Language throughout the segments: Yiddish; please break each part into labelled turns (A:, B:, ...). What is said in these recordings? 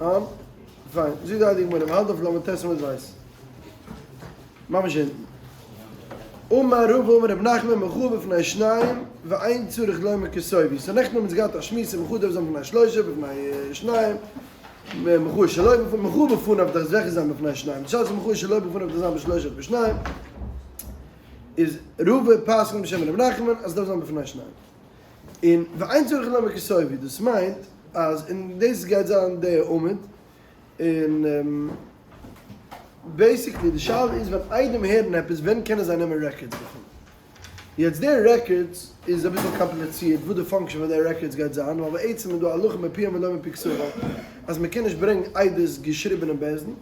A: אה, פיין. זאגט די הייליגע גמרא, מ'האלט אויף ל"ט עמוד ב'. ממש אונטן. אמר רבא אמר רב נחמן מחאה בפני שניים ואין צריך לומר כתובו. סאו נעכטן האבן אונז געהאט א שמועס צו מחאה דארף זיין בפני שלושה, בפני שניים, מחאה שלא בפניו, מחאה בפניו דארף זיכער זיין בפני שניים. די שאלה איז מחאה שלא בפניו דארף זיין בשלושה אדער בשניים. איז רבא פסק'נט בשם רב נחמן אז ס'דארף זיין בפני שניים. און ואין צריך לומר כתובו, דאס מיינט אז און דאס גייט זיין די עמוד, און basically די שאלה איז ווען עדים הערן עפעס ווען קענען זיי נעמען records דערפון? יעצט די records איז אביסל קאמפליצירט וואס די function פון די records גייט זיין, ווייל בעצם איז דא הלכה מפיהם ולא מפי כתבם אז מען קען נישט ברענגן עדות געשריבען אין בית דין,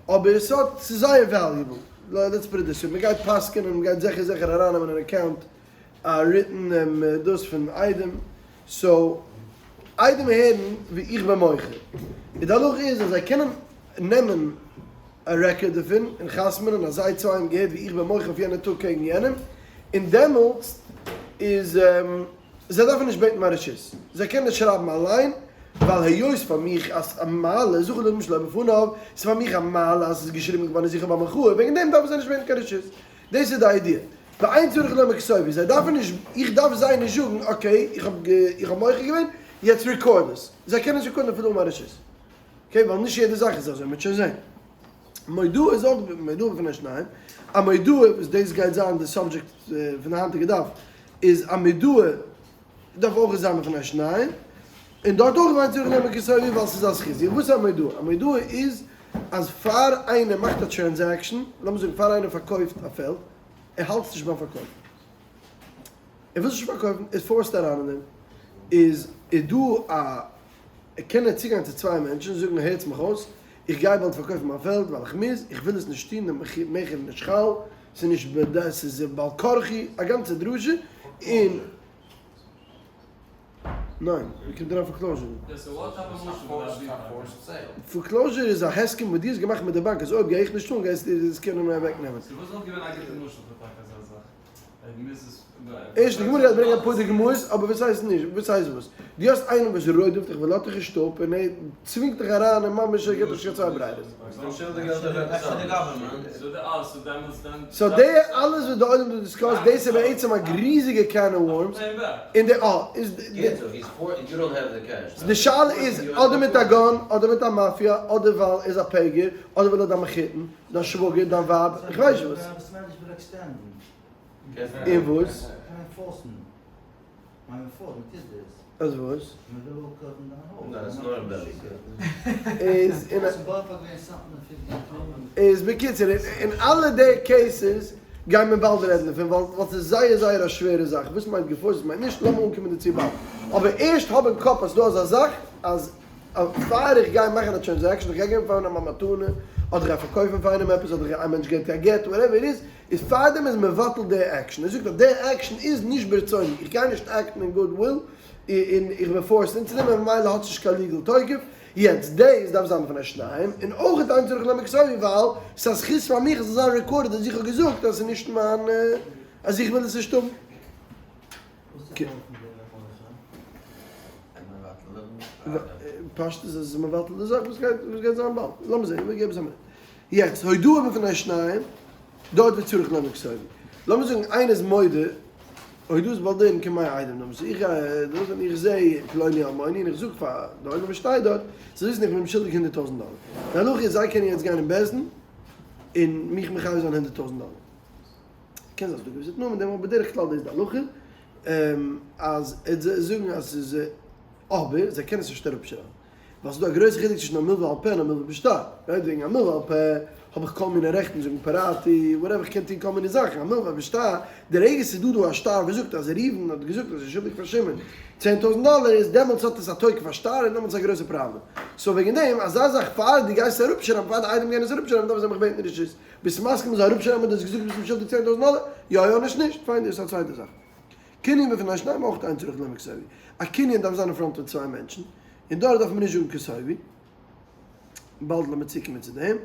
A: אבער עס האט ס'איז זייער valuable, let's put it this way, מען גייט פסק'ענען מען גייט זיכער זיכער ארייננעמען אין account א written דאס פון עדים, so עדים הערן ווי איך בין מוחה, און די הלכה איז אז זיי קענען נעמען א record דערפון און חתמ'נען אז זיי צוויי האבן געהערט ווי איך בין מוחה אויף יענע טאג קעגן יענעם, און דעמאלטס איז זיי דארפן נישט בעטן מיין רשות, זיי קענען עס שרייבן אליין, ווייל היות פאר מיך אז א מעלה זכור לאדם שלא בפניו, ס'איז פאר מיך א מעלה אז ס'איז געשריבן געווארן אז איך האב א מחאה, וועגן דעם דארפן זיי נישט בעטן קיין רשות. דאס איז די idea. ואין צריך לומר כתובו, זיי דארפן נישט, איך דארף זיי נישט זאגן okay איך האב איך האב מוחה געווען, יעצט record עס. זיי קענען עס record ן אפילו אן מיין רשות. okay, ווייל נישט יעדע זאך איז אזוי, מ'וועט שוין זען. מודעה איז אויך מודעה בפני שניים, א מודעה וואס דאס גייט זיין די subject פון די היינטיגע דף, איז א מודעה דארף אויך זיין בפני שניים, און דארט אויך ואין צריך לומר כתובו ווייל ס'איז א זכות. וואס איז א מודעה? א מודעה איז אז פאר איינער מאכט א transaction, לאמיר זאגן פאר איינער פארקויפט א פעלד, ער האלט עס נישט ביים פארקויפן, ער וויל עס נישט פארקויפן, ער force ט אריין אין דעם, איז איז דא א, קען ער צוגיין צו צוויי מענטשן און זאגן הערטס מיך אויס, איך גיי באלד פארקויפן מיין פעלד ווייל איך מוז, איך וויל עס נישט טון, די מכר איז נישט חל, ס'איז נישט בד, ס'איז בעל כרחי, א גאנצע דרשה, און. ניין, ווי קומט אריין foreclosure דא? foreclosure איז א הסכם וואס דו האסט געמאכט מיט די באנק אז אויב גיי איך נישט אן גייסטו עס קענען אוועק נעמען. ערשט די גמרא גייט ברענגען אפאר דוגמאות אבער וואס הייסט נישט? וואס הייסט וואס? דו האסט איינעם וואס רודפ'ט דיך ולאזט דיך נישט אפ און ער צווינגט דיך אריין און ממש ער געבט דיך נישט קיין צוויי ברירות. so די אלעס וואס די עולם דא discuss ט דאס איז בעצם א ריזיגע can of worms און די אה איז די שאלה איז אדער מיט א gun אדער מיט א מאפיא אדער ווייל ער איז א פגר אדער ווייל ער איז דיין מחותן דיין שוואגער דיין ווייב איך ווייס נישט וואס. און וואס? אז וואס? איז אין איז בקיצור אין אלע די cases גייען מיר באלד רעדן דערפון ווייל ווייל ס'איז זייער זייער א שווערע זאך וואס מיינט גע force ט וואס מיינט נישט לאמיר אנקומען דערצו באלד אבער ערשט האב אין קאפ אז ס'דא אזא זאך אז פאר איך גיי מאכן א transaction איך גיי געבן פאר איינעם א מתנה אדער איך גיי פארקויפן פאר איינעם עפעס אדער א מענטש געבט א גט whatever it is איז פארדעם איז מבטל די עקשן, ער זאגט אז די עקשן איז נישט ברצוני, איך גיי נישט act ן אין good will, און איך בין forced into דעם, און ממילא האט עס נישט קיין legal תוקף, יעצט דעיס דארף זיין בפני שניים, און אויך אין צריך לומר כתובו ווייל ס'איז א זכות פאר מיך עס זאל זיין recorded אז איך האב געזאגט אז ס'איז נישט מיין אז איך וויל עס נישט האבן. פשטות אז עס איז מבטל די זאך וואס גייט זיין באלד, לאמיר זעהן, געב עס א מינוט. יעצט הודאה בפני שניים, דארט וצריך לומר כתובו. לאמיר זאגן איינער איז מודה, הודאת בעל דין כמאה עדים דמי, איך גיי דאס און איך זע פלוני אלמוני און איך זאג פאר די עולם וואס שטייט דארט, זיי וויסן איך בין אים שולדיג הונדערט טויזנט דאלער. די הלכה איז זיי קענען יעצט גיין אין בית דין און מיך מחייב זיין הונדערט טויזנט דאלער. קען זיין ס'איז דא געוויסע תנאים אין דעם אבער בדרך כלל דאס איז די הלכה אז זיי זאגן אז ס'איז אבער זיי קענען עס נישט אראפשרייבן. ווייל ס'איז דא א גרויסע חילוק צווישן א מלווה על פה און א מלווה בשטר. right? וועגן א מלווה על פה האב איך כל מיני רעכטן, זאגן פרעתי, whatever, איך קען טון כל מיני זאכן. א מלווה בשטר, די רגע ס'איז דא דא א שטר וואס זאגט אז ראובן האט געזאגט אז ער איז שולדיג פאר שמעון צען טויזנט דאלער, איז דעמאלטס האט עס א תוקף א שטר און דעמאלטס איז א גרויסע פראבלעם. so וועגן דעם, אזא זאך פאר דו גייסט אראפשרייבן, פאר די עדים גייען עס אראפשרייבן דארפן זיי מיך בעטן רשות. ביסט מסכים מ'זאל אראפשרייבן אז דו האסט געזאגט ביסט אים שולדיג צען טויזנט דאלער? יא יא נישט נישט, פיין דאס איז א צווייטע זאך. קנין בפני שניים אויך אין צריך לומר כתובו. א קנין דארף זיין אין front פון צוויי מענטשן, און דארט דארף מען נישט זאגן כתובו. באלד לאמיר צוקומען צו דעם.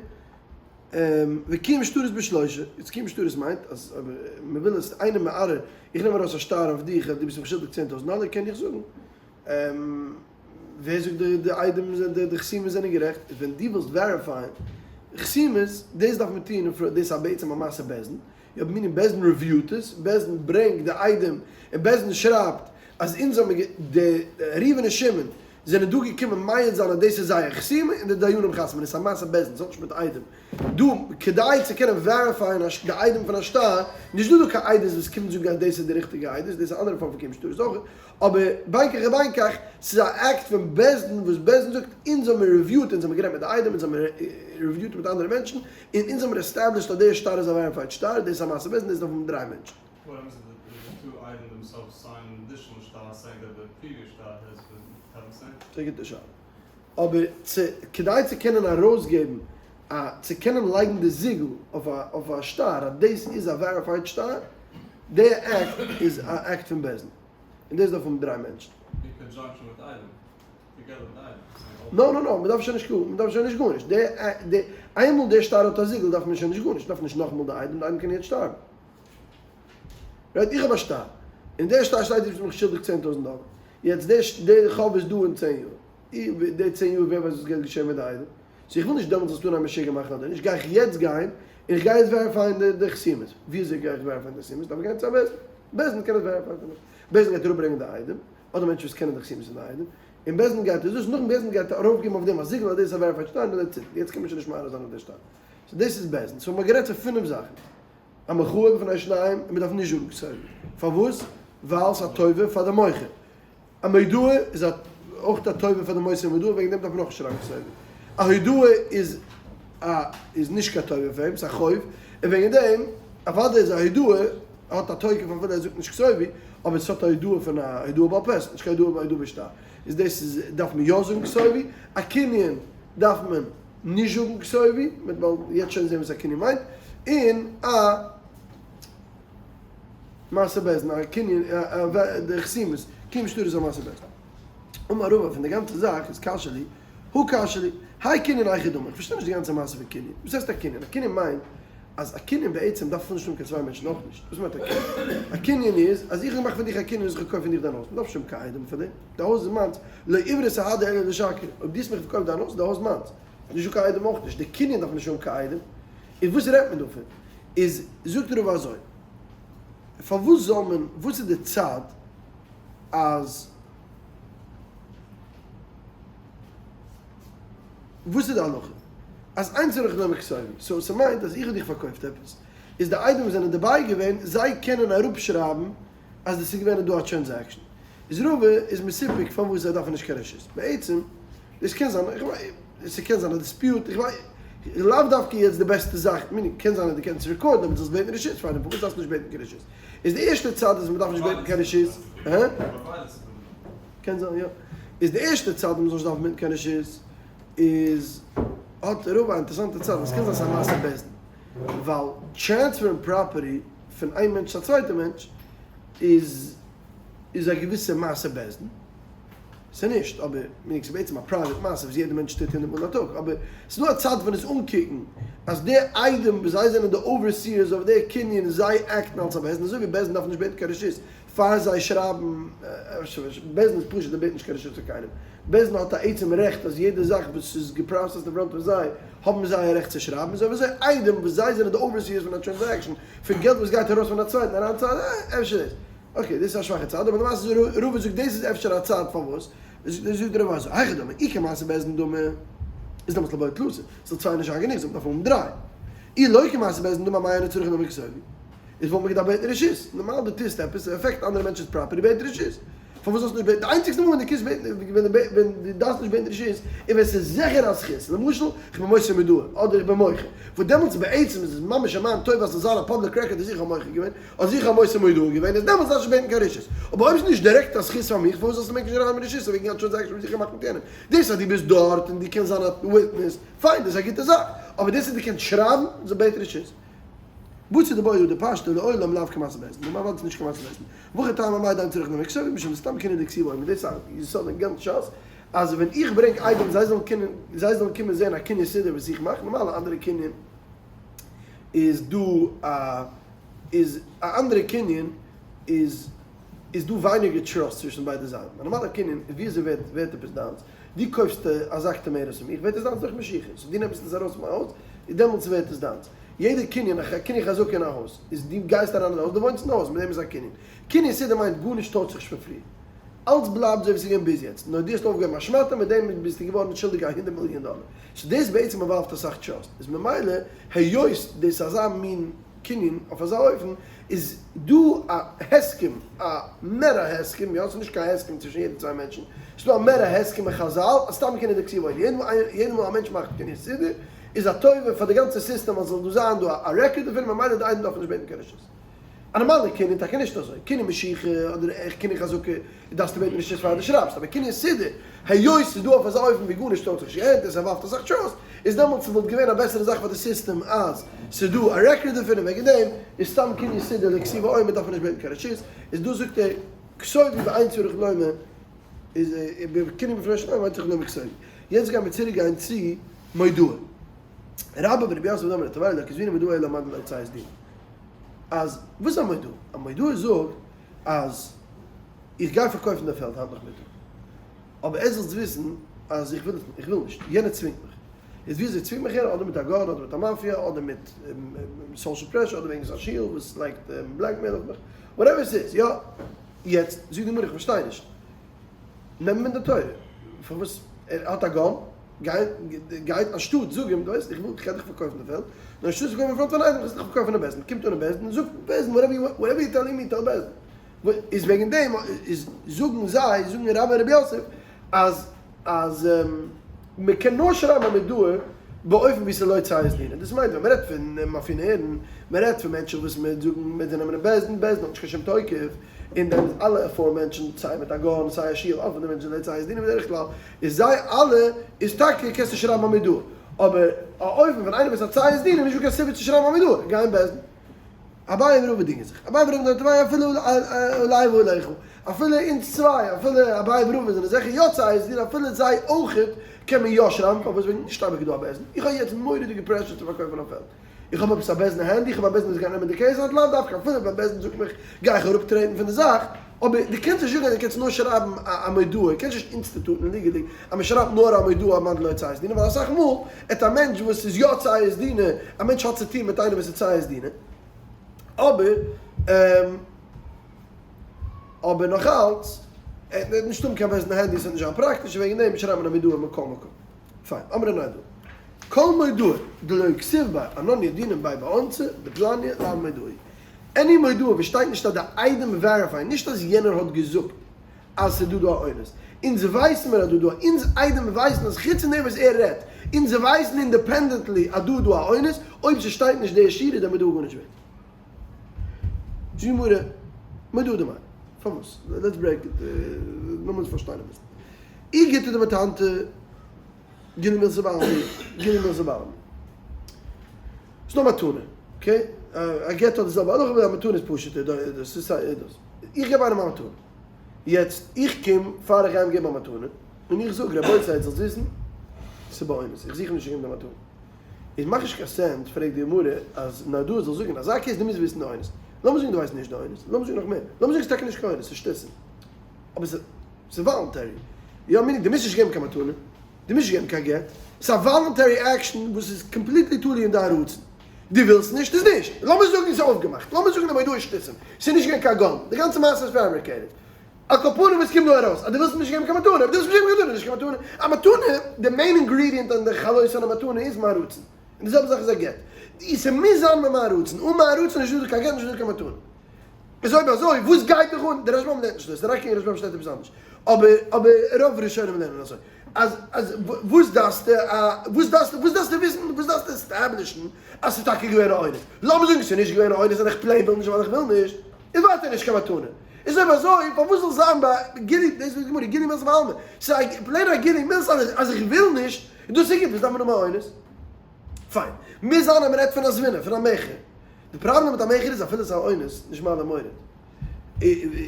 A: וקיום שטרות בשלושה. יעצט קיום שטרות מיינט אז אויב מען וויל עס איינער מערער, איך נעם ארויס א שטר אויף דיך אז דו ביסט מיך שולדיג צען טויזנט דאלער, קען איך זאגן. ווער זאגט די די עדים זענען די חתימות זענען גערעכט? איז ווען דו ווילסט וועריפייען חתימות, דאס דארף מען טון אין פראנט, דאס איז בעצם א מעשה בית דין, יא meaning בית דין review ט עס, בית דין ברענגט די עדים און בית דין שרייבט אז אונז האבן די ראובן און שמעון זענען דא געקומען מעיד זיין אז דאס איז זייער חתימה און די דיינים חתמ'ן עס, ס'איז א מעשה בית דין, ס'האט נישט מיט עדים. דא כדי צו קענען וועריפייען די עדים פון א שטר, נישט דא דא קיין עדות וואס קומט זאגן אז דאס איז די ריכטיגע עדות, דאס איז א אנדערע פארם פון קיום שטרות אויך, אבער בין כך ובין כך, ס'איז א אקט פון בית דין וואס בית דין זאגט אונז האמיר review ט, אונז האמיר גערעדט מיט די עדים, אונז האמיר review ט מיט אנדערע מענטשן, און אונז האמיר established אז דער שטר איז א verified שטר, דאס איז א מעשה בית דין, דאס דארף האבן דריי מענטשן. ס'איז א גוטע שאלה. אבער צו כדי צו קענען ארויסגעבן א צו קענען לייגן די זיגל אויף א אויף א שטר אז דאס איז א verified שטר, די אקט איז א אקט פון בית דין, און דאס דארף האבן דריי מענטשן.
B: אין conjunction מיט עדים, together מיט עדים.
A: no no no, מען דארף שוין נישט מען דארף שוין נישט גארנישט, די די איינמאל די שטר האט א זיגל דארף מען שוין נישט גארנישט, מען דארף נישט נאכאמאל די עדים, די עדים קען יעצט שטארבן. right איך האב א שטר, אין די שטר שטייט דו ביסט מיך שולדיג 10,000 דאלער, יעצט די די חוב איז דא אין צען יאר, די צען יאר ווער ווייסט וואס גייט געשען מיט די עדים, so איך וויל נישט דעמאלטס זאלסטו אנהייבן משוגע מאכן אדער נישט, גיי איך יעצט גיין און איך גיי יעצט וועריפייען די די חתימות, ווי אזוי גיי איך וועריפייען די חתימות, דארף איך גיין צו א בית דין, בית דין קען עס וועריפייען פאר מיך, בית דין גייט אראפברענגען די עדים, אדער מענטשן וואס קענען די חתימות פון די עדים, און בית דין גייט עס דאס, נאכן בית דין גייט ארויפגעבן אויף דעם א זיגל אז דאס איז א verified שטר און that's it, יעצט קען מען שוין נישט מערער זיין אויף די שטר. so דאס איז בית דין, so מ'האט גערעדט פון פינף זאכן. א מחאה בפני שניים און מ'דארף נישט זאגן כתובה. פארוואס? ווייל ס'איז א טובה פאר די מוכר. א מודעה איז א אויך א טובה פאר די מוסר מודעה וועגן דעם דארף מען אויך נישט שרייבן כתובה. א הודאה איז א איז נישט קיין טובה פאר אים, ס'איז א חוב, און וועגן דעם אוודאי איז א הודאה האט א תוקף אפילו ער זאגט נישט כתובה, אבער ס'האט א הודאה פון א הודאה בעל פה, ס'נישט קיין הודאה הודאה בשטר. איז דאס איז דארף מען יא זאגן כתובה. א קנין דארף מען נישט זאגן כתובה, מ'וועט באלד יעצט שוין זען וואס א קנין מיינט, און א מעשה בית דין, א קנין, די חתימות, קיום שטר איז א מעשה בית דין. אמר רבא פון די גאנצע זאך איז קשיא לי, הא קשיא לי, האי קנין היכי דמי, איך פארשטיי נישט די גאנצע מעשה פון קנין, וואס הייסט א קנין? א קנין מיינט אז א קנין בעצם דארף נישט האבן קיין צוויי מענטשן אויך נישט, וואס מיינט א קנין? א קנין איז אז איך האב געמאכט פון דיך א קנין אז איך קויף פון דיך דיין הויז, מען דארף נישט האבן קיין עדים פאר דעם, די הויז איז מיינס, לא עיברת אהדה אלא לשקר, אויב דו האסט מיך פארקויפט דיין הויז, די הויז מיינס, נישט דא קיין עדים אויך נישט, די קנין דארף נישט האבן קיין עדים, און וואס רעדט מען דא פון? איז זאגט רבא אזוי, פארוואס זאל מען, וואס איז די צד אז, וואס איז די הלכה? אז אין צריך לומר כתובה, so ס'מיינט אז איך האב דיך פארקויפט עפעס, איז די עדים וואס זענען דערביי געווען, זיי קענען אראפשרייבן אז עס איז געווען דא א transaction. איז רבא איז מסופק פארוואס זיי דארפן נישט קיין רשות. בעצם, דאס קען זיין, איך ווייס, ס'קען זיין א dispute, איך ווייס, לאו דווקא יעצט די בעסטע זאך, meaning קען זיין אז דו קענסט רעקארדן אבער דו זאלסט בעטן רשות פאר דעם, פארוואס דארפסטו נישט בעטן קיין רשות? איז די ערשטע צד אז מ'דארף נישט בעטן קיין רשות, הא? קען זיין יא. איז די ערשטע צד אז מ'זאל נישט דארפן בעטן קיין רשות איז האט רבא א אינטערעסאנטע צד אז ס'קען זיין ס'איז א מעשה בית דין ווייל טרענספערן property פון איין מענטש צו א צווייטע מענטש איז איז א געוויסע מעשה בית דין. ס'איז נישט אבער meaning ס'איז בעצם א private מעשה וואס יעדע מענטש טוט הונדערט מאל א טאג אבער ס'איז דא א צד פון עס אנקוקן אז די עדים וואס זיי זענען די overseers אויף די קנין זיי act ן אלס א בית דין אזוי ווי בית דין דארף נישט בעטן קיין רשות פאר זיי שרייבן, בית דין איז פשוט, זיי בעטן נישט קיין רשות פון קיינעם, בית דין האט א עצם רעכט אז יעדע זאך וואס איז געפראסעסט אין פראנט פון זיי, האבן זיי א רעכט צו שרייבן, אזוי ווי אזוי עדים וואס זיי זענען די overseers פון א transaction, פון געלט וואס גייט ארויס פון א צווייטן אריין צו א, אפשר דאס. okay, דאס איז א שוואכע צד, אבער למעשה איז רבא זאגט דאס איז אפשר א צד פארוואס, זאגט רבא אזוי, היכי דמי, אי כמעשה בית דין דמי, איז דעמאלטס ליבעי תלתא, ס'זאל צוויי נישט זיין גענוג, זאל מען דארפן האבן דריי. אי לא כמעשה בית דין דמי אמאי אינו צריך לומר כתובה. איז וואלט מען געדארפט בעטן רשות. נארמאל דו טוסט עפעס, ס'עפעקט אנדערע מענטשנ'ס property, בעט רשות. פארוואס זאלסטו נישט בעטן? די איינציגסטע מאל ווען דו קענסט בעטן, ווען דו דארפסט נישט בעטן רשות, איז ווען ס'איז זיכער א זכות. למשל, איך בין מוסר מודעה, אדער איך בין מוחה. וואס דעמאלטס בעצם איז עס ממש א מיין טובה אז ס'זאל זיין א public record אז איך האב מוחה געווען, אז איך האב מוסר מודעה געווען, איז דעמאלטס דארפסטו נישט בעטן קיין רשות. אבער אויב ס'איז נישט דירעקט א זכות פאר מיך, פארוואס זאלסטו מעגן שרייבן רשות אויף וועגן א transaction וואס איך האב געמאכט מיט יענעם? דאס אז דו ביסט דארט און דו קענסט זיין א witness, פיין, דאס איז א גוטע זאך. אבער דאס אז דו קענסט שרייבן, זאל בעט רשות. בתר דבעי אדער פשטא לעולם לאו כמעשה בית דין, נארמאל איז נישט כמעשה בית דין, והכי טעמא מאי דאין צריך לומר כתובה משום דסתם קנין דכתיבה אומר, דאס איז א יסוד אין גאנץ שס, אז ווען איך ברענג עדים זיי זאלן קענען זיי זאלן קומען זען א קנין סודר וואס איך מאך, נארמאל א אנדערע קנין איז דא א איז א אנדערע קנין איז. איז דא ווייניגער trust צווישן ביידע זייטן. א נארמאלע קנין איז ווי אזוי ווערט ווערט עפעס דיינס? דו קויפסט א זאק tomatoes פון מיך ווערט עס דיינס דורך משיכה, so דו נעמסט עס ארויס פון מיין הויז איז דעמאלטס ווערט עס דיינס. יעדע קנין, א קנין חזקה אין א הויז, איז דו גייסט אריין אין די הויז, דו וואוינסט אין די הויז, מיט דעם איז א קנין. קנין סודר מיינט גארנישט טוישט זיך נישט פון פריער. אלץ בלייבט אזוי ווי ס'איז געווען ביז יעצט, נאר דו האסט אויפגעהויבן א שמאטע, מיט דעם ביסטו געווארן שולדיג א הונדערט מיליאן דאלער. so דאס בעצם involve ט אסאך trust, איז ממילא היות דאס איז אזא מין קנין אויף אזא אופן, איז דא א הסכם, א מער א הסכם, יא ס'איז נישט קיין הסכם צווישן יעדע צוויי מענטשן, ס'איז דא א מער א הסכם אין חזל אז סתם קנין דכתיבה אויב יעדע מאל א מענטש מאכט קנין סודר איז א טובה פאר די גאנצע סיסטעם אז ס'זאל דא זיין דא א record דערפון ממילא די עדים דארפן נישט בעטן קיין רשות. א נארמאלע קנין טאקע נישט אזוי, קנין משיכה אדער עכט קנין חזקה דארפסטו בעטן רשות פאר דו שרייבסט, אבער קנין סודר היות ס'איז דא אויף אזא אופן ווי גארנישט טוישט זיך נישט און ס'involve ט אסאך trust, איז דעמאלטס וואלט געווען א בעסערע זאך פאר די סיסטעם אז ס'איז דא א record דערפון און וועגן דעם איז סתם קנין סודר לכתיבה עומד דארף מען נישט בעטן קיין רשות, איז דא זאגט ער כתובו ואין צריך לומר איז קנין בפני שניהם ואין צריך לומר כתובו. יעצט גיימיר צוריק גיין צו מודעה. רבה ורבי יוסף דאמרי תרווייהו לא כתבינן מודעה אלא מאן דלא ציית דינא. אז וואס איז א מודעה? א מודעה זאגט אז איך גיי פארקויפן די פעלד היינט נאכמיטאג, אבער ער זאלסט וויסן אז איך וויל איך וויל נישט, יענער צווינגט מיך. איז ווי אזוי צווינגט מיך ער? אדער מיט א gun אדער מיט א מאפיא אדער מיט social pressure אדער וועגן זיין שול וואס לייגט blackmail אויף מיך, whatever ס'איז, יא. יעצט זאגט די גמרא איך פארשטיי נישט, נעם אים אין די תורה, פארוואס ער האט א gun, גייט אנשטאט זאג אים, דו ווייסט איך וויל איך גיי דיך פארקויפן די פעלד, נאר אנשטאט צו קומען אין front פון עדים, איך גיי דיך פארקויפן אין בית דין, קומט אן אין בית דין, זאגט בית דין whatever you telling me tell בית דין, איז וועגן דעם איז זאגן זיי, זאגן רבה און רבי יוסף, אז אז מען קען נאר שרייבן א מודעה באופן ווי ס'איז לא ציית דינא, דאס מיינט ווען מען רעדט פון מאפינערן, מען רעדט פון מענטשן וואס מען זאגן מען זיי נעמען אין בית דין, בית דין האט נישט קיין שום תוקף, און דען איז אלע aforementioned סיי מיט א gun סיי א שיל אויף די מענטשן לא ציית דינא בדרך כלל איז זיי אלע איז טאקע קענסטו שרייבן א מודעה, אבער א אופן פון איינער וואס האט ציית דינא נישט דא קיין סיבה צו שרייבן א מודעה, גיי אין בית דין. אביי און רבא דינגען זיך. אביי ורבא דאמרי תרוייהו אפילו עליה ועליך, אפילו אונז צוויי, אפילו אביי ורבא זענען זיכער יא ציית דינא, אפילו זיי אויכעט קען מען יא שרייבן, פארוואס וועגן נישט אייביג איז דא א בית דין, איך האב יעצט מורא'דיגע pressure צו פארקויפן א פעלד, איך האב עפעס א בית דין handy, איך האב א בית דין וואס גייט נעמען די case, היינט לאו דווקא, אפילו ווען בית דין זאגט מיך גיי איך אראפטרעטן פון די זאך, אבער דו קענסט נישט זאגן אז דו קענסט נאר שרייבן א מודעה, קענסט נישט institute ן legally אז מען שרייבט נאר א מודעה אז מאן דלא ציית דינא, ווייל אסאך מאל עט א מענטש וואס איז יא ציית דינא, א מענטש האט צוטון מיט איינער וואס איז ציית דינא, אבער אבער נאך אלץ עט ער נישט האבן קיין בית דין handy, עס וועט נישט זיין פראקטיש, וועגן דעם שרייבט מען א מודעה מכל מקום. פיין, אמרי נהרדעא. כל מודעה דלא כתיב ביה אנן ידעינן ביה באונסא דפלניא לאו מודעה היא. any מודעה וואס שטייט נישט אז די עדים verify ען, נישט אז יענער האט געזאגט אז ס'איז דא דא א אונס, אונז ווייסן מיר אז דא דא, אונז עדים ווייסן אז חוץ פון דעם וואס ער רעדט, אונז ווייסן independently אז דא איז דא א אונס, אויב ס'שטייט נישט די שורה איז די מודעה גארנישט ווערט. זאגט די גמרא, מודעה דמאי, פארוואס? let's break it, לאמיר עס פארשטיין אביסל. אי גיטא דמתנתא גילוי מילתא בעלמא, גילוי מילתא בעלמא. ס'איז נאר מתנה, okay? א גט האט די זעלבע הלכה אבער א מתנה איז פשוט'ער, דאס איז דאס. איך געב איינעם א מתנה. יעצט, איך קום פאר איך גיי אים געבן א מתנה, און איך זאג, רבותי, זאלסט וויסן, ס'איז באונס, איך זוך נישט צו געבן די מתנה. איז מאכט נישט קיין sense, פרעגט די גמרא, אז נהרדעא זאל זאגן, אזא case דו מוזט וויסן די אונס. לאמיר זאגן דו ווייסט נישט די אונס, לאמיר זאגן נאך מער, לאמיר זאגן ס'איז טאקע נישט קיין אונס, ס'איז שטותים. אבער ס'איז voluntary. יא, meaning דו מוזט נישט געבן קיין מתנה. דו מוזט נישט געבן קיין גט, ס'איז א voluntary action וואס איז completely תלוי אין דיין רצון, דו ווילסט נישט איז נישט, לאמיר זאגן ס'איז אויפגעמאכט, לאמיר זאגן די מודעה איז שטותים, ס'איז נישט געווען קיין gun, די גאנצע מעשה איז fabricated, על כל פנים וואס קומט דא ארויס? אז דו ווילסט נישט געבן קיין מתנה, אויב דו ווילסט נישט געבן קיין מתנה איז נישט קיין מתנה, א מתנה, די main ingredient אין די חלות פון א מתנה איז מיין רצון, און די זעלבע זאך איז א גט, ס'מוז זיין מיט מיין רצון, אן מיין רצון איז נישטא דא קיין גט נישטא דא קיין מתנה. איז אויב אזוי וואס גייט דיך אן? דער רשב"ם לערנט נישט אזוי, ס'איז רק אין רשב"ם שטייט עפעס אנדערש, אבער אבער רוב ראשונים לערנען אזוי, אז אז וואס דארפסטו א וואס דארפסטו וואס דארפסטו וויסן וואס דארפסטו establish ן אז ס'איז טאקע געווען א אונס? לאמיר זאגן ס'איז נישט געווען א אונס און איך plain וויל נישט ווייל איך וויל נישט, איז ווייטער נישט קיין מתנה. איז אויב אזוי פארוואס זאל זיין ביי גילוי, דאס איז די גמרא, גילוי מילתא בעלמא, ס'איז א plain א גילוי מילתא אז איך וויל נישט, און דאס איז גוט, וואס דארף מען האבן א אונס? פיין, מוז זיין אז מ'רעדט פון א זבינא, פון א מכר. די פראבלעם מיט א מכר איז אפילו ס'איז א אונס, נישט מעלה מוריד.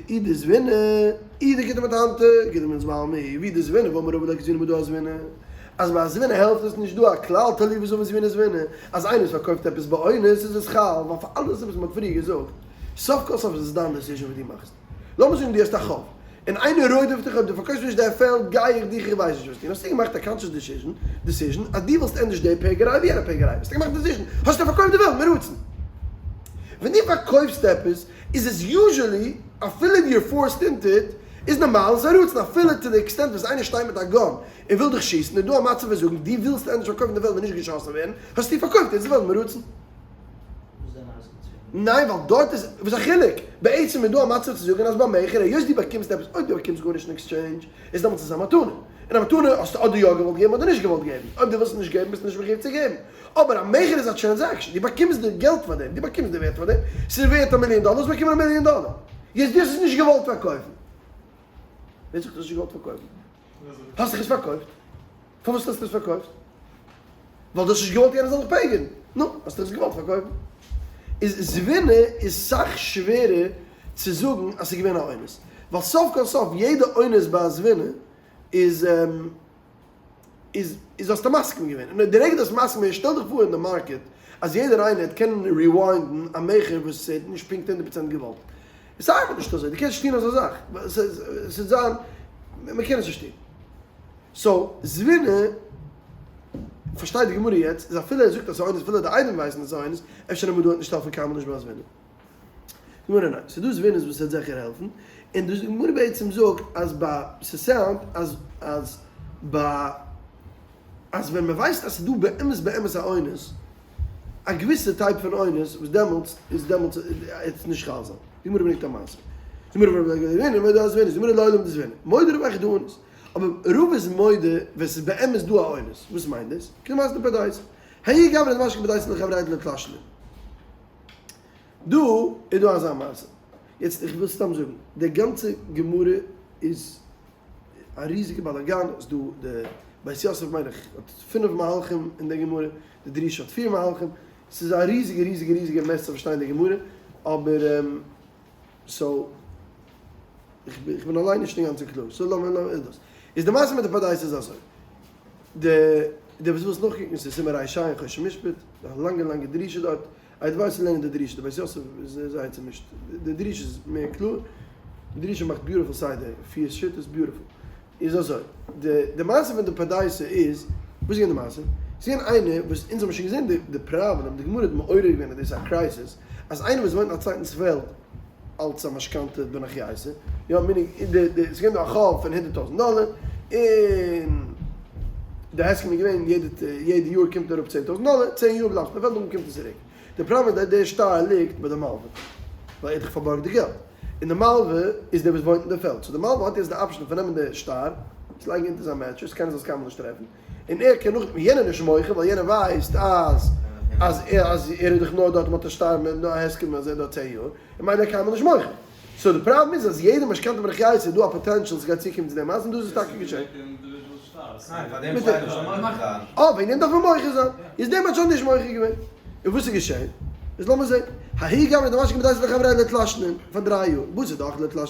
A: אי די זבינא, אי די גיטא מתנתא, גיטא מילתא בעלמא, ווי די זבינא, והאמר רבא לא כתבינן מודעה אזבינא. אז ביי א זבינא העלפט עס נישט דא א כלל תלוי וזבין זבינא זבינא, אז איינער וואס פארקויפט עפעס באונס איז עס חל, ווייל פאר אלעס וואס מ'האט פריער געזאגט, סוף כל סוף איז עס דיין decision וואס דו מאכסט. לאמיר זאגן דו האסט א חוב, און איינער רודפ'ט דיך אויב דו פארקויפסט נישט די פעלד גיי איך דיך איך ווייס נישט וואס טון, האסטו געמאכט א conscious decision decision אז דו ווילסט ענדערש די פעגעריי ווי יענע פעגעריי, האסטו געמאכט decision, האסטו פארקויפט די וועלט מרצון. ווען דו פארקויפסט עפעס איז עס usually אפילו if you're forced into it איז נארמאל עס איז א רצון אפילו to the extent וואס איינער שטייט מיט א gun און וויל דיך שיסן איז דא א מצב וואס זאגן דו ווילסט ענדערש פארקויפן די וועלט און נישט געשאסן ווערן האסטו פארקויפט יעצט די וועלט מרצון. ניין ווייל דארט איז וואס א חילוק? בעצם איז דא א מצב צו זאגן אז ביי מכר היות דו באקומסט עפעס אויב דו באקומסט גארנישט אין exchange איז דעמאלטס איז עס א מתנה און א מתנה האסטו אדער יא געוואלט געבן אדער נישט געוואלט געבן אויב דו ווילסט נישט געבן ביסטו נישט מחויב צו געבן אבער א מכר איז א transaction דו באקומסט די געלט פאר דעם דו באקומסט די ווערט פאר דעם ס'איז ווערט א מיליאן דאלער האסט באקומען א מיליאן דאלער יעצט דו האסט עס נישט געוואלט פארקויפן ווער זאגט האסט נישט געוואלט פארקויפן? האסט דאך עס פארקויפט. פארוואס האסטו עס פארקויפט? ווייל דו האסט נישט געוואלט יענער זאל דיך פעגערן. נו, האסטו עס געוואלט פארקויפן. איז זבינה איז סאך שווערער צו זאגן אז ס'איז געווען א אונס. ווייל סוף כל סוף יעדע אונס ביי א זבינה איז איז איז האסטו מסכים געווען. און די רגע דו האסט מסכים געווען, שטעל דיך פאר אין די market אז יעדער איינער העט קענען rewind ן א מכר וואס ער האט נישט פונקט הונדערט פראצענט געוואלט. עס ארבעט נישט אזוי, דו קענסט נישט טון אזא זאך. ס'וועט זיין, מ'קען עס נישט טון. so, זבינה, פארשטייט די גמרא יעצט, איז אפילו ער זאגט אז ס'איז אונס, אפילו די עדים ווייסן אז ס'איז אונס, אפשר א מודעה וועט נישט העלפן קיינמאל נישט ביי א זבינה. די גמרא ניין, ס'איז דא זבינות וואס וועט זיכער העלפן, און די גמרא בעצם זאגט אז ביי, ס' sound אז אז ביי אז ווען מ'ווייסט אז ס'איז דא באמת באמת א אונס, א געוויסע type פון אונס, וואס דעמאלטס איז דעמאלטס וועט עס נישט חל זיין. די גמרא ברענגט א מעשה. די גמרא ברענגט א מעשה, די גמרא לעולם דזבינה. מודה רב אחא דאונס. אבער רב איז מודה ווען ס'איז באמת דא א אונס. וואס מיינט דאס? כדמתני פרדסא. האי גברא דמשכי פרדסא לחבריה דלתלת שנין. דא איז דא אזא מעשה. יעצט איך וויל סתם זאגן, די גאנצע גמרא איז א ריזיגע באלאגאן, ס'איז דא די בית יוסף מיין איך האט פינף מהלכים אין די גמרא, די דרישה האט פיר מהלכים, ס'איז א ריזיגע ריזיגע ריזיגע mess צו פארשטיין די גמרא, אבער so איך בין אליין נישט אינגאנצן קלאר, so לאמיר לאמיר דאס. איז די מעשה מיט די פרדסא איז אזוי, די די וואס ווילסט נאכקוקן ס'איז סימן ר"ש אין חושן משפט, א לאנגע לאנגע דרישה דארט, איי דו ווייסט לערנען די דרישה, די בית יוסף איז זייער צומישט, די דרישה איז מער קלאר, די דרישה מאכט beautiful סדר, פיר שיטות beautiful. איז אזוי, די די מעשה פון די פרדסא איז, וואס איז געווען די מעשה? ס'איז געווען איינער וואס אונז האבן שוין געזען די די פראבלעם, די גמרא האט מעורר געווען אז דאס איז א crisis, אז איינער וואס וואוינט אין א צווייטנס פעלד אלץ א משכנתא בנכייסא, יא meaning די די ס'איז געווען דא א חוב פון הונדערט טויזנט דאלער, און די הסכם איז געווען יעדע יעדע יאר קומט אראפ צען טויזנט דאלער, צען יאר בלייבט אין די פעלד נאכדעם קומט עס צוריק. די פראבלעם איז אז דער שטר ליגט ביי די מלווה, ווייל ער האט דאך פארבארגט די געלט. און די מלווה איז דער וואס וואוינט אין די פעלד, so די מלווה האט יעצט די option פון נעמען די שטר, עס לייגן אונטער זיין mattress, קיינער זאל עס קיינמאל נישט טרעפן, און ער קען נאכדעם, יענער נישט מוחה ווייל יענער ווייסט אז אז ער אז ער איז דאך נאר דארט, מען האט א שטר מיט א הסכם אז ער איז דארט 10 יאר, און ממילא ער קיינמאל נישט מוחה. so די פראבלעם איז אז יעדע משכנתא בנכייסא איז דא א potential ס'גייט צוקומען צו דעם אז און דאס איז טאקע געשען. אה, וועגן דעם דארף מען מוחה זיין. איז דעם האט שוין נישט מוחה געווען. און וואס איז געשען? איז לאמיר זען. ההוא גברא דמשכי פרדסא לחבריה לתלת שנין, פאר דריי יאר. וואס איז דאך לתלת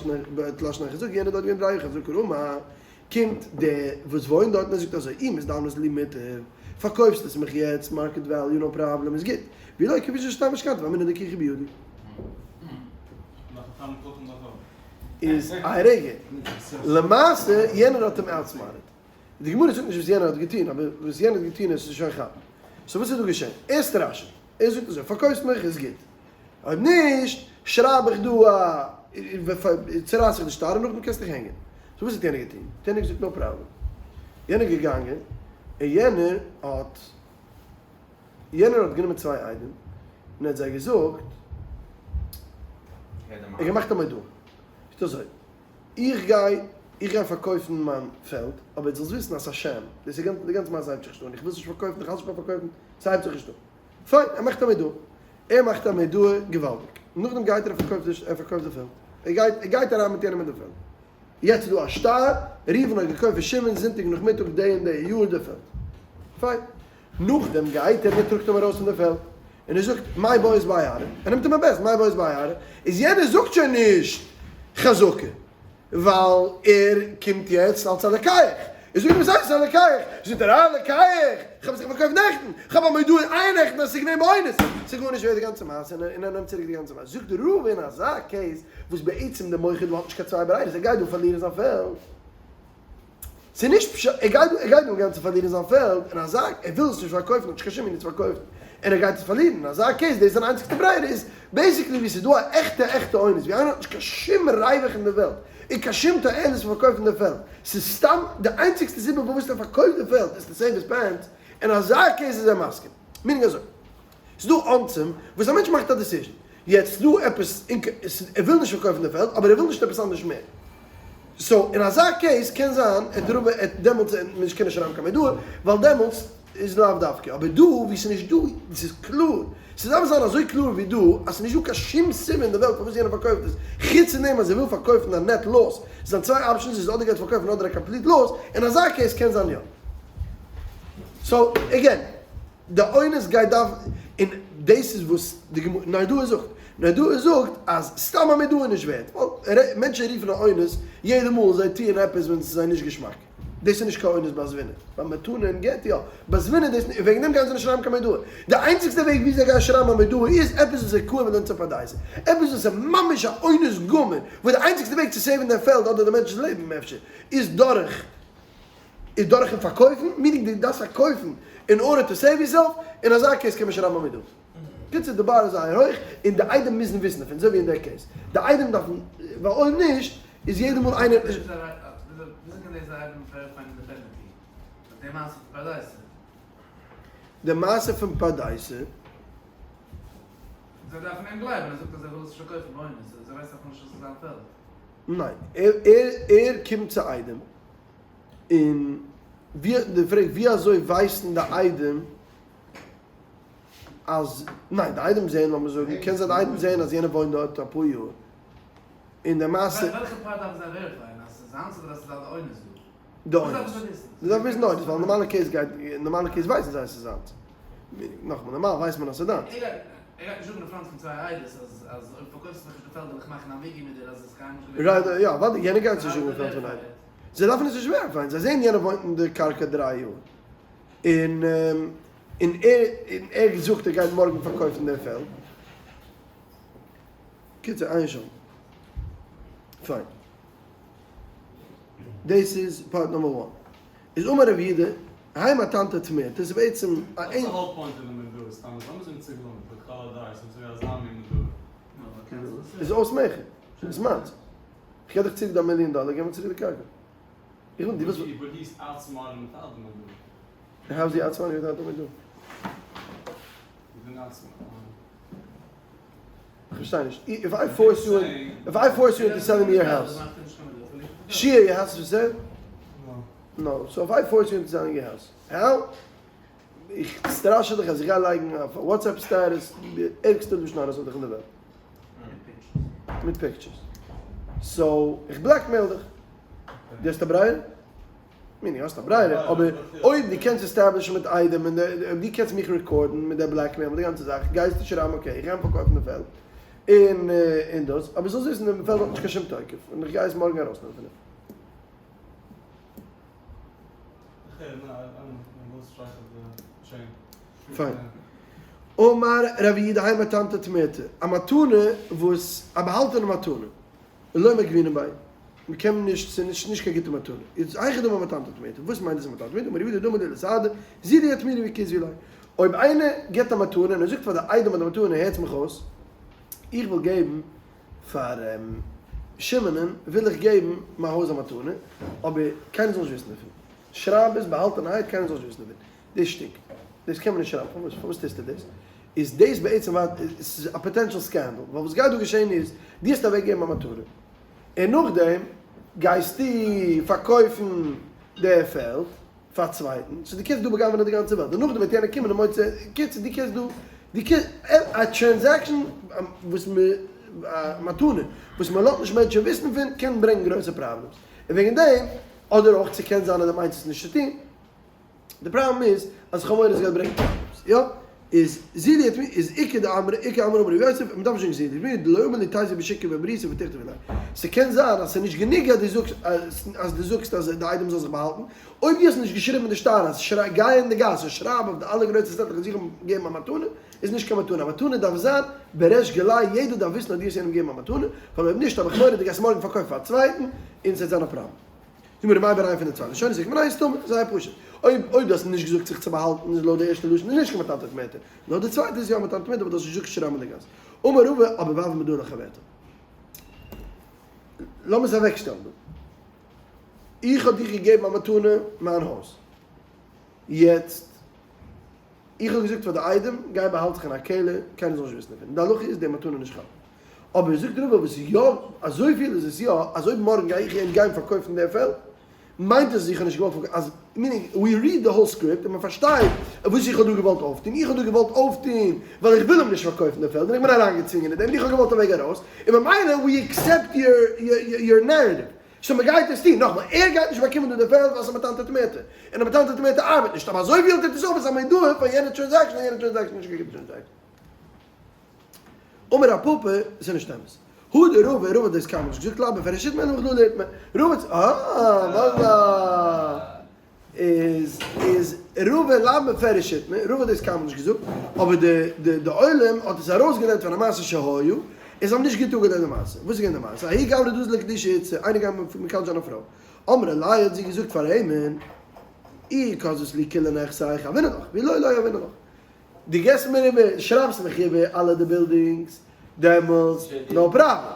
A: שנין חזקה, יענער דארט געווען דריי יאר חזקה רמא. קומט דער וואס וואוינט דארט און ער זאגט אזוי, אי מזדמנת לי מוטב, פארקויפסט עס מיך יעצט, market value, no problem, איז גוט. ואי לא כפישא שטר משכנתא ואמינא דכיחי בידי. איז א רגע. למעשה יענער האט אים outsmarted. די גמרא זאגט נישט וואס יענער האט געטון, אבער וואס יענער האט געטון איז שוין כאפן. so וואס איז דא געשען? ערשטע רש"י, ער זאגט אזוי, פארקויפסט מיך איז גוט. אויב נישט, שרייב איך דא א, צורייס איך די שטר און נאכדעם קענסטו דיך הענגען. so וואס האט יענער געטון? האט יענער געזאגט no problem. יענער איז געגאנגען און יענער האט. יענער האט גענומען צוויי עדים און ער האט זיי געזאגט, ער האט געמאכט א מודעה, זאגט אזוי, איך גיי איך גיי פארקויפן מיין פעלד, אבער דו זאלסט וויסן אז ס'איז א sham, דאס איז די גאנצע מעשה הייבט זיך נישט אן, איך וויל עס נישט פארקויפן, איך האלט נישט ביים פארקויפן, ס'הייבט זיך נישט אן. פיין, ער מאכט א מודעה, ער מאכט א מודעה, געוואלדיג, נאכדעם גייט ער און פארקויפט ער פארקויפט די פעלד, ער גייט ער גייט אריין מיט יענעם אין די פעלד. יעצט איז דא א שטר, ראובן האט געקויפט פון שמעון זונטאג נאכמיטאג די און די יאר די פעלד. פיין. נאכדעם גייט ער און ער טראגט אים ארויס פון די פעלד, און ער זאגט מאי בעית בהאי ארעא, ער נעמט אים א בעסט, מאי בעית בהאי ארעא, איז יענער זאגט שוין נישט חזקה, ווייל ער קומט יעצט אלס א לוקח, איז זאגט ער וואס הייסט א לוקח? זאגט ער א לוקח? איך האב עס דאך פארקויפט נעכטן, איך האב א מודעה אייערנעכטן אז עס איז געווען באונס, ס'איז גארנישט ווערט די גאנצע מעשה און ער נעמט צוריק די גאנצע מעשה. זאגט די רב אין אזא case וואס בעצם די מוכר דא האט נישט קיין צוויי ברירות ער גייט דא פארלירן זיין פעלד, ס'איז נישט פשט, ער גייט דא ער גייט דא אינגאנצן פארלירן זיין פעלד, אין אזא ער וויל עס נישט פארקויפן האט נישט קיין שום ענין צו פארקויפן, און ער גייט עס פארלירן, אין אזא case דאס איז זיין איינציגסטע ברירה איז basically ווי ס'איז דא א עכטע עכטע אונס ווי איינער האט נישט קיין שום ריווח אין די וועלט און קיין שום תועלת פון פארקויפן די פעלד, ס'איז סתם די איינציגסטע סיבה פארוואס ער פארקויפט די פעלד איז to save his pants, אין אזא case איז ער מסכים. meaning אזוי. ס'איז דא אונסים וואס א מענטש מאכט א decision, יעצט ס'דא עפעס, ער וויל נישט פארקויפן די פעלד אבער ער וויל נישט עפעס אנדערש מער, so אין אזא case קען זיין ער דרבה ער דעמאלטס ער נישט קענען שרייבן קיין מודעה ווייל דעמאלטס איז לאו דווקא, אבער דא ווי ס'איז נישט דא, ס'איז קלאר, ס'דארף זיין אזוי קלאר ווי דא אז ס'איז נישט דא קיין שום סיבה אין די וועלט פארוואס יענער פארקויפט עס, חוץ פון דעם אז ער וויל פארקויפן א net loss, זיין צוויי options איז אדער גייט פארקויפן אדער א complete loss, אין אזא case קען זיין יא. so again. די אונס גייט דארפן, און דאס איז וואס די גמ' נהרדעא זאגט, נהרדעא זאגט אז סתם א מודעה איז נישט ווערט, ווייל מענטשן רופן א אונס יעדע מאל זיי טוען עפעס ווען ס'איז זיי נישט געשמאק, דאס איז נישט קיין אונס ביי זבינה, ביי מתנה און גט יא, ביי זבינה דאס נישט, וועגן דעם גייען זיי נישט שרייבן קיין מודעה, די איינציגסטע וועג ווי זיי גייען שרייבן א מודעה איז עפעס וואס איז קרוב למצוא פרדייסה, עפעס וואס איז ממש א אונס גמור, וואס די איינציגסטע וועג צו save ן דעם פעלד אדער די מענטש'ס לעבן אפשר איז דורך. איז דורכן פארקויפן, meaning דו דארפסט פארקויפן in order to save yourself, אין אזא case קען מען שרייבן א מודעה. קיצור די באר איז זייער הויך, און די עדים מוזן וויסן דערפון, אזוי ווי אין דער case. די עדים דארפן, ווייל אויב נישט, איז יעדע מאל איינער.
B: וויאזוי קען דאס די עדים verify ען independently? די מעשה פון פרדסה.
A: די מעשה פון פרדסה.
B: זיי דארפן אים גלייבן, ער זאגט אז ער וויל עס נישט פארקויפן באונס, זיי ווייסן אפילו נישט אז עס איז זיין פעלד.
A: ניין, ער ער ער קומט צו עדים. און ווי דו פרעגסט ווי אזוי ווייסן די עדים אז, ניין די עדים זעהן לאמיר זאגן, קען זיין די עדים זעהן אז יענער וואוינט דארט אפאר יאר, און די מעשה.
B: וועלכע פרט דארפן זיי verify ען? אז ס'איז זיינס אדער אז ס'איז די אונס דא?
A: די אונס. זיי דארפן וויסן די אונס, ווייל נארמאלע case גייט, נארמאלע case ווייסן זיי אז ס'איז זיינס. נאכאמאל, נארמאל ווייסט מען אז ס'איז דיינס.
B: ער גייט נישט זאגן אין front פון צוויי עדות אז אויב פארקויפסטו מיך נישט די פעלד וועל איך מאכן א מיגי מיט דיר אז עס איז קיינמאל נישט געווען
A: right, יא, אוודאי, יענער גייט נישט זאגן אין front פון עדות. זיי דארפן עס נישט verify ען, זיי זעען יענער וואוינט אין די קרקע 3 יאר, און און ער און ער זאגט ער גייט מארגן פארקויפן דער פעלד. קיצור, איין שם. פיין. דאס איז part number one. איז אמר רב יהודה, האי מתנתא טמירתא, איז בעצם א
B: What's the whole point of the מודעה? סתם אז לאמיר זאגן צוגלונג, לכל הדעות, אזוי ווי אזא מין מודעה.
A: איז אויס מכר. איז מיינס. איך געב דיך צוריק דיין מיליאן דאלער, געב מיר צוריק די קרקע. איך וויל, דו ווילסט.
B: But he's outsmarting without the מודעה.
A: How is he outsmarting without the מודעה?
B: He's been outsmarting.
A: איך פארשטיי נישט. If I force you, if I force you into selling me your house. שיע, your house is for sale? No. So if I force you into selling your house, how? איך סטראשע דיך אז איך גיי לייגן אויף WhatsApp status די ערגסטע לשון הרע'ס אויף דיך אין די וועלט. מיט pictures. So, איך blackmail דיך. דו האסט א ברירה? מיני, האסט א ברירה, אבער אויב דו קענסט establish ן מיט עדים און אויב דו קענסט מיך record ן מיט די blackmail מיט די גאנצע זאך, גייסטו שרייבן okay, איך גיי אים פארקויפן די פעלד און און דאס, אבער זאלסט וויסן די פעלד האט נישט קיין שום תוקף און איך גיי עס מארגן ארויסנעמען פון דיר. פיין. אמר רב יהודה האי מתנתא טמירתא, א מתנה וואס, א באהאלטענע מתנה, לא מגבינן ביה, מען קען נישט, ס'איז נישט נישט קיין גוטע מתנה. איז היכי דמי מתנתא טמירתא, וואס מיינט דאס מתנתא טמירתא? אמר רב יהודה דמי לסהדי, זילו אטמירו וכתבו ליה. אויב איינער גיבט א מתנה און ער זאגט פאר די איידעם ביי די מתנה, הערטס מיך אויס, איך וויל געבן פאר שמעונ'ען וויל איך געבן מיין הויז א מתנה, אבער קיינער זאל נישט וויסן דערפון. שרייב עס באהאלטענערהייט קיינער זאל נישט וויסן דערפון. דאס שטינקט. דאס קען מען נישט שרייבן. פארוואס? פארוואס טוסטו דאס? איז דאס בעצם א ס'איז א potential scandal. ווייל וואס גייט דא געשען איז, דו האסט אוועקגעגעבן א מתנה, און נאכדעם גייסטו פארקויפן די פעלד פאר א צווייטן, so דו קענסט דא בא'גנב'ענען די גאנצע וועלט, און נאכדעם וועט יענער קומען און מוצא, קיצור דו קענסט דא, דו קענסט, א transaction וואס מ, א מתנה וואס מען לאזט נישט מענטשן וויסן פון, קען ברענגען גרויסע problems. און וועגן דעם, אדער אויך ס'קען זיין אז דו מיינסט עס נישט צו טון. די פראבלעם איז אז כ'האב מורא ס'גייט ברענגען problems, יא? איז זילי האט מיר איז איכא דאמרי איכא אמרי אמר ר' יוסף מ'דארף נישט זאגן זילי האט מיר דלא אמר להו תיתבו בשוקא בברייתא ותיכתבו ליה ס'קען זיין אז ס'איז נישט גענוג אז דו זאגסט אז דו זאגסט אז די עדים זאל זיך באהאלטן אויב דו האסט נישט געשריבן אין די שטר אז שריי גיי אין די גאס און שרייב אויף די אלע גרויסע צעטלעך אז איך האב געגעבן א מתנה איז נישט קיין מתנה א מתנה דארף זיין בריש גלי יעדער דארף וויסן אז דו האסט יענעם געגעבן א מתנה ווייל אויב נישט האב איך מורא דו גייסט מארגן פארקויפן פאר א צווייטן און ס'וועט זיין א פראבלעם. זאג מיר רבי מאיר איין פון די צוויי לשונות איך מיין סתמא, זייער פשוט. אויב אויב דו האסט נישט געזאגט זיך צו באהאלטן איז לויט די ערשטע לשון איז נישט קיין מתנתא תמורתא, לויט די צווייטע איז יא מתנתא תמורתא ווייל דו האסט נישט געזאגט שרייבן אין די גאס. אמר רבא אבער והוה מודעא לחברתה. לאמיר עס אוועקשטעלן דא. איך האב דיך געגעבן א מתנה מיין הויז. יעצט איך האב געזאגט פאר די עדים גיי באהאלט זיך אין א קעלער קיינער זאל נישט וויסן דערפון. די הלכה איז די מתנה נישט חל. אבער זאגט רבא וואס איז יא, אזויפיל איז עס יא, אז אויב מארגן גיי איך איהם גיין פארקויפן דער פעלד, מיינט עס אז איך האב נישט געוואלט פארקויפן, אז meaning we read the whole script און מען פארשטייט וואס איך האב דא געוואלט אויפטון, איך האב דא געוואלט אויפטון ווייל איך וויל אים נישט פארקויפן די פעלד און איך בין אריינגעצווינגען אין דעם און איך האב געוואלט א וועג ארויס, און ממילא we accept your narrative, so מען גייט עס טון, נאכאמאל, ער גייט נישט באקומען דא די פעלד ווייל ס'איז מתנתא תמורתא, און א מתנתא תמורתא ארבעט נישט, אבער אזויפיל טוט עס אויף עס איז א מודעה פאר יענע transaction און יענע transaction איז נישט קיין גוטע transaction. אמר רב פפא, עס איז נישט אמת. הא דרבא, רבא האט דאס קיינמאל נישט געזאגט, לאו בפירוש איתמר, נאר דא לערנט מען. רבא האט, אה, מזל. איז, איז רבא לאו בפירוש איתמר, רבא האט דאס קיינמאל נישט געזאגט, אבער די, די, די עולם האט עס ארויסגעלערנט פון א מעשה שהיה, און זיי האבן נישט גוט אפגעלערנט די מעשה. וואס איז געווען די מעשה? ההוא גברא דאזל לקדושי איתתא, איינער גייט מקדש זיין א פרוי. אמרה ליה האט זי געזאגט פאר אים'ן, אי כזבת לי כולהו נכסייך יהבינן לך, ואי לא לא יהבינן לך. דו געסט מיר איבער, שרייבסט מיך איבער אלע די buildings, דעמאלטס no problem.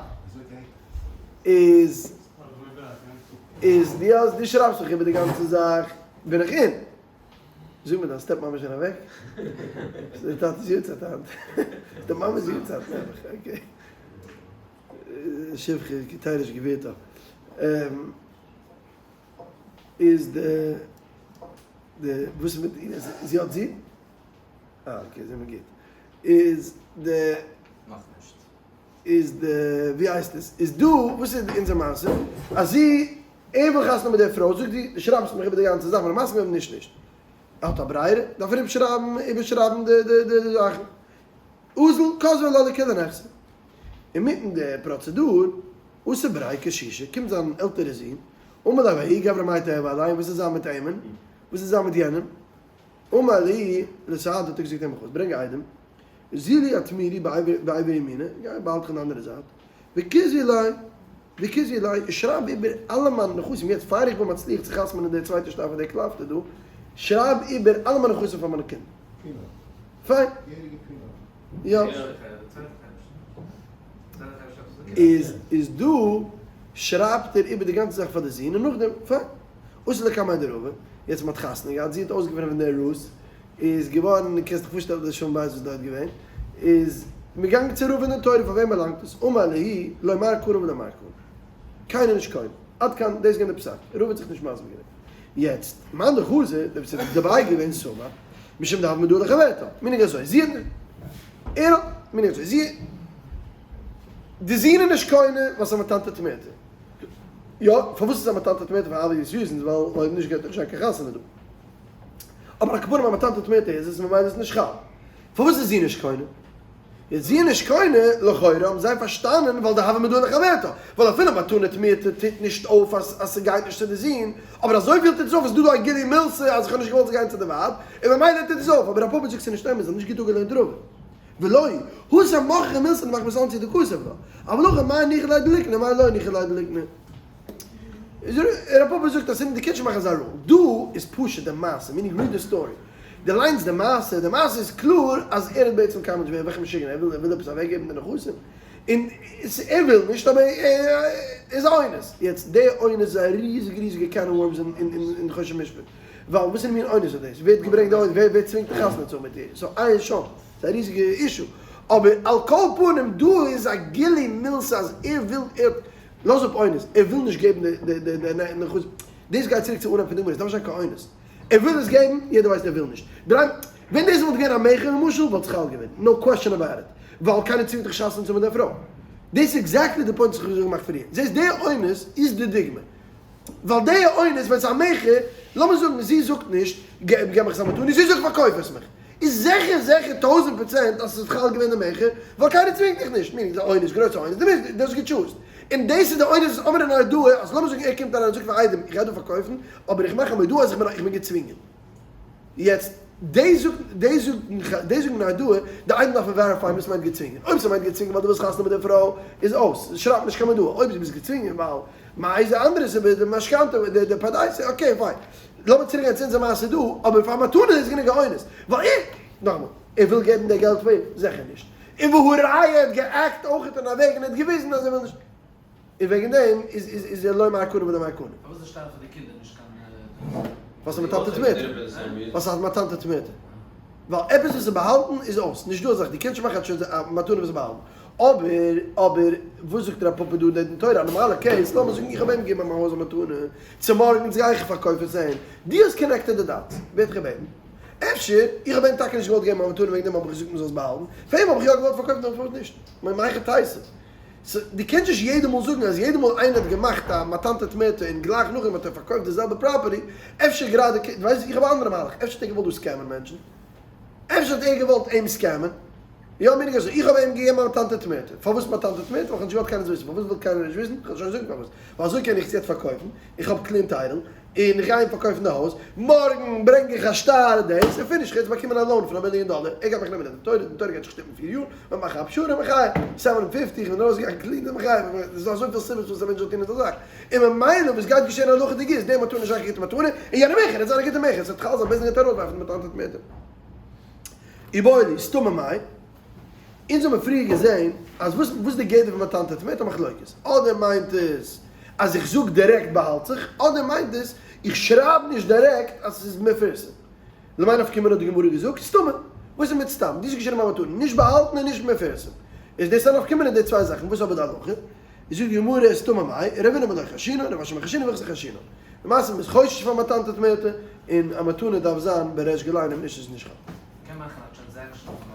A: איז איז דו האסט דו שרייבסט מיך איבער די גאנצע זאך, בין איך אין. זאג מיר דיין step מאמע איז שוין אוועק? די טאטע'ס יארצייט היינט. די מאמע'ס יארצייט נעבעך, okay. שבחי כתריש גבירתא. איז די די וואס איז מיט איר? זי האט זון? אה okay זעמיר גוט. איז די
C: נאכנישט.
A: איז די ווי הייסט עס? איז דא וואס איז אונזער מעשה? אז זי ער וויל חתונה מיט די פרוי זאגט זי דו שרייבסט מיך איבער די גאנצע זאך בין איך מסכים אויב נישט נישט. ער האט א ברירה? דארף ער איבערשרייבן איבערשרייבן די די די זאכן. אזל כתבה לה לכולהו נכסי. אינמיטן די פראצעדור אתא בריה קשישא, קומט זיין עלטערע זון, אמר ליה וההוא גברא מאי תיהוי עליה, וואס איז זיין מיט אים'ן? וואס איז זיין מיט יענעם? אמר להו לסהדי האט ער געזאגט אים ארויס ברענג עדים, זילו אטמירו בעבר ימינא, גיי באהאלט דיך אין די אנדערע זייט, וכתבו ליה, וכתבו ליה, און שרייב איבער אלע מיינע נכסים, יעצט פאר איך בין מצליח צו חתמ'נען די צווייטע שטר פאר די קלפתא דא, שרייב איבער אלע מיינע נכסים פאר מיינע קינדער. פיין. יא. איז איז דא שרייבט ער איבער די גאנצע זאך פאר די זון און נאכדעם פיין. אתא לקמיה דרבא, יעצט מ'האט חתונה געהאט, זי האט אויסגעפונען פון דער רות, איז געווארן, קענסט דיך פארשטעלן די שלום בית וואס דארט געווען, איז מען געגאנגען צו רבא אין די תורה פאר וועם באלאנגט עס, אמר להו לא מר קרא ולא מר קרא, קיינער נישט קונה, עד כאן, דאס איז געווען די פסק, רבא האט זיך נישט מסביר געווען. יעצט, מאן דחזא, דער וואס איז דערביי געווען סבר, משום דהוה מודעא לחברתה, meaning אזוי, זי האט, ער האט, meaning אזוי, זי, די זון איז נישט קונה ווייל ס'איז א מתנתא תמורתא. יא, פארוואס איז א מתנתא תמורתא for obvious reasons, ווייל אויב נישט גייט דאך נישט זיין קיין חתונה דא. אבער על כל פנים א מתנתא תמורתא איז עס ממילא איז עס נישט חל. פארוואס איז זי נישט קונה? איז זי נישט קונה, לכאורה האבן זיי פארשטאנען ווייל דהוה מודעא לחברתה, ווייל אפילו מתנה תמורתא טוט נישט אויף אז אז ס'גייט נישט צו די זון, אבער אזויפיל טוט עס אויף אז ס'דא דא א גילוי מילתא אז איך האב נישט געוואלט זי גיין צו די ווייב, און ממילא טוט עס אויף, אבער רב פפא זאגט ס'איז נישט אמת, זיי האבן נישט גוט אפגעלערנט רבא. ולא היא, התם מוכחא מילתא דמחמת אונסיה דכתב לה, אבל הכא מאי ניחא ליה דליקני מאי לא ניחא ליה דליקני. רב פפא זאגט אז דו קענסט נישט מאכן אזא rule, דא איז פשוט די מעשה, meaning read the story, דו ליינסט די מעשה, די מעשה איז קלאר אז ער האט בעצם קיינמאל נישט וועלכע משוגענער, ער וויל ער וויל עפעס אוועק געבן די נכסים, און ער וויל נישט אבער ער איז א אונס, יעצט די אונס איז א ריזיגע ריזיגע can of worms אין חושן משפט, ווייל וואס איז מין אונס איז דאס, ווער האט געברענגט די אונס, ווער צווינגט די חתונה צו האבן מיט איר, so עיין שם, ס'איז א ריזיגע issue, אבער על כל פנים דא איז א גילוי מילתא אז ער וויל ער האט לאז אפ אונס, ער וויל נישט געבן די די די נכסים, דאס גייט צוריק צו אנהייב פון די גמרא, עס דארף נישט זיין קיין אונס, ער וויל עס געבן, יעדער ווייסט ער וויל נישט, דריי, ווען דאס וואלט געווען א מכר למשל וואלט עס חל געווען, no question about it, ווייל קיינער צווינגט דיך נישט חתונה צו האבן מיט די פרוי, דאס איז exactly די point וואס איך האב געמאכט פריער, זעסט די אונס איז די דוגמא, ווייל די אונס ווען עס איז א מכר, לאמיר זאגן זי זאגט נישט געב מיך עס א מתנה, זי זאגט פארקויף עס מיך. איז זיכער זיכער 1000% אז ס'איז חל געווען די מכר, ווייל קיינער צווינגט דיך נישט, meaning די עונש, גרויסע עונש, דו מוזט, דו האסט געטשוזט. און דאס איז די עונש וואס אמרין הודאה, אז לאמיר זאגן ער קומט אריין און זאגט פאר עדים איך גיי דא פארקויפן, אבער איך מאך א מודעה אז איך בין איך בין געצווינגען. יעצט, דאס זאגט דאס זאגט דאס זאגט מען הודאה, די עדים דארפן וועריפייען וואס מיינט געצווינגען. אויב ס'מיינט געצווינגען ווייל דו ווילסט חתונה מיט די פרוי, איז אויס, שרייב נישט קיין מודעה. אויב דו ביסט געצווינגען ווייל מאיזה אנדערע סיבה, די משכנתא, די פרדסה, okay fine. לאמיר צוריק גיין צו אונזער מעשה דא, אבער פאר מתנה איז גענוג א אונס, ווייל ער, נאכאמאל, ער וויל געבן די געלט פאר איר? זיכער נישט. און והא ראיה ער האט גע'עקט אויכעט אין א וועג און ער האט געוויזן אז ער וויל נישט, און וועגן דעם איז איז איז ער לא מהקנה ולא מהקנה.
C: פארוואס איז שטייען פאר די קינדער נישט קיין
A: ווייל ס'איז מתנתא תמורתא. ווייל ס'איז מתנתא תמורתא. ווייל עפעס וואס איז באהאלטן איז אויס. נישט דא אזאך, דו קענסט נישט מאכן א מתנה וואס איז באהאלטן. אבער, אבער, וואס זאגט רב פפא דא אין דין תורה? א נארמאלע case, לאמיר זאגן איך האב אים געגעבן מיין הויז א מתנה, צומארגנס גיי איך פארקויפן עס אים, דו האסט connected די dots, ווער האט דיך געבעטן? אפשר, איך האב אים טאקע נישט געוואלט געבן א מתנה וועגן דעם האב איך געזאגט מען זאל עס באהאלטן, פאר אים האב איך יא געוואלט פארקויפן אבער פארוואס נישט? כ'מיין מהיכי תיתי? so דו קענסט נישט יעדע מאל זאגן אז יעדע מאל איינער האט געמאכט א מתנתא תמורתא און גלייך נאכדעם האט ער פארקויפט די זעלבע property, אפשר גראדע, ווייסט איך האב א אנדערע מהלך, אפשר האט ער געוואלט דא סקעמען מענטשן, אפשר האט ער געוואלט אים סקעמען, יא meaning אזוי, איך האב אים געגעבן א מתנתא תמורתא, פארוואס מתנתא תמורתא? ווייל איך האב נישט געוואלט קיינער זאל וויסן, פארוואס וויל קיינער נישט וויסן? איך וועל שוין זאגן פארוואס, ווייל אזוי קען איך עס יעצט פארקויפן, איך האב clean title, און איך גיי אים פארקויפן די הויז, מארגן ברענג איך א שטר דאס, און finish, איך גיי יעצט באקומען א loan פון א מיליאן דאלער, ער גייט מיך נעמען אין דין תורה, דין תורה גייט זיך שטופן פיר יאר, מיר מאכן א פשרה, מחיה, 750, איך בין ארויסגעגאנגען clean, די מחיה, עס איז דא אזויפיל סיבות פארוואס א מענטש זאל טון אזא זאך, און ממילא וואס גייט געשען הלכה'דיג איז, דער מתנה איז א גוטע מתנה, און יענער מכר איז א גוטע מכר, עס וועט חל זיין ביז ער גייט ארויסווארפן די מתנתא תמורתא. איבעיא להו, סתמא מאי. אונז האבן פריער געזען אז וואס וואס די גדר פון מתנתא תמורתא מחלוקת, אדער מיינט עס אז איך זאג דירעקט באהאלט זיך, אדער מיינט עס איך שרייב נישט דירעקט אז ס'איז מפורסם. למאי נפקא מינה האט די גמרא געזאגט סתמא. וואס איז מיט סתם? דו האסט געשריבן א מתנה, נישט באהאלטן און נישט מפורסם. איז דאס א נפקא מינה די צוויי זאכן, וואס אבער די הלכה? זאגט די גמרא סתמא מאי, רבינא בלא חיישינן, רב אשי מחיישינן והלכתא חיישינן. למעשה מ'איז חושש פאר מתנתא תמורתא, און א מתנה דארף זיין בריש גלי און נישט איז נישט חל.
C: מ'קען מאכן א transaction.